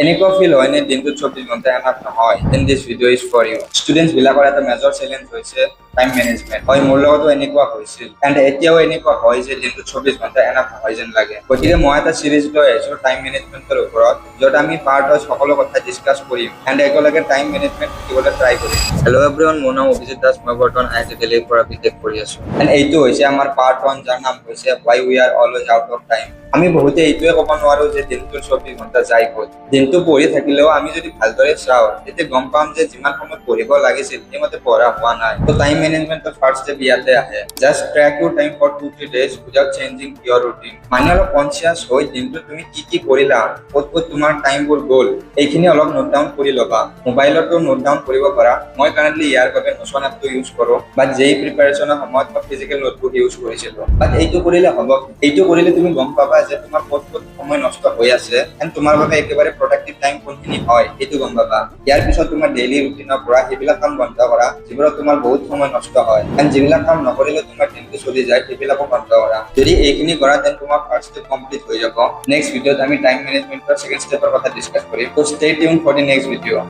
এনেকুৱা ফিল হয় নে দিনটোত 24 ঘণ্টা এনাফ নহয়? Then this video is for you. Students বিলাকৰ এটা মেজৰ চেলেঞ্জ হৈছে টাইম মেনেজমেণ্ট। হয়, মোৰ লগতো এনেকুৱা হৈছিল এণ্ড এতিয়াও এনেকুৱা হয় যে দিনটোত 24 ঘণ্টা এনাফ নহয় যেন লাগে। গতিকে মই এটা চিৰিজ লৈ আহিছো টাইম মেনেজমেণ্টৰ ওপৰত, য'ত আমি পাৰ্ট ৱাইজ সকলো কথা ডিছকাছ কৰিম এণ্ড একেলগে টাইম মেনেজমেণ্ট শিকিবলৈ ট্ৰাই কৰিম। হেল্ল' এভৰিৱান, মোৰ নাম অভিজিত দাস। মই বৰ্তমান আইআইটি দিল্লীৰ পৰা বি টেক কৰি আছো এণ্ড এইটো হৈছে আমাৰ পাৰ্ট ওৱান, যাৰ নাম হৈছে "Why we are always out of time"। আমি বহুতে এইটোৱে ক'ব নোৱাৰো যে দিনটোৰ 24 ঘণ্টা যায় ক'ত। দিনটো পঢ়ি থাকিলেও আমি যদি ভালদৰে চাওঁ, তেতিয়া গম পাম যে যিমান সময় পঢ়িব লাগিছিল, সেইমতে পঢ়া হোৱা নাই। তো টাইম মেনেজমেণ্টৰ ফাৰ্ষ্ট ষ্টেপ ইয়াতে আহে। Just track your time for 2-3 days without changing your routine. মানে অলপ কনচিয়াছ হৈ দিনটোত তুমি কি কি কৰিলা, ক'ত ক'ত তোমাৰ টাইমবোৰ গ'ল, এইখিনি অলপ নোট ডাউন কৰি ল'বা। মোবাইলতো নোট ডাউন কৰিব পাৰা। মই কাৰেণ্টলি ইয়াৰ বাবে নোচন এপটো ইউজ কৰোঁ, বাট জেইই প্ৰিপাৰেশ্যনৰ সময়ত মই ফিজিকেল নোটবুক ইউজ কৰিছিলো। বাট এইটো কৰিলে হ'ব, এইটো কৰিলে তুমি গম পাবা যে তোমাৰ ক'ত ক'ত সময় নষ্ট হৈ আছে এণ্ড তোমাৰ বাবে একেবাৰে প্ৰডাক্টিভ টাইম কোনখিনি হয়, সেইটো গম পাবা। ইয়াৰ পিছত তোমাৰ ডেইলি ৰুটিনৰ পৰা সেইবিলাক কাম বন্ধ কৰা যিবোৰত তোমাৰ বহুত সময় নষ্ট হয়, এণ্ড যিবিলাক কাম নকৰিলে তোমাৰ দিনটো চলি যায়, সেইবিলাকো বন্ধ কৰা। যদি এইখিনি কৰা, then তোমাৰ ফাৰ্ষ্ট ষ্টেপ কমপ্লিট হৈ যাব। নেক্সট ভিডিঅ'ত আমি টাইম মেনেজমেণ্টৰ ছেকেণ্ড ষ্টেপৰ কথা ডিছকাছ কৰিম। তো stay tuned for the next video.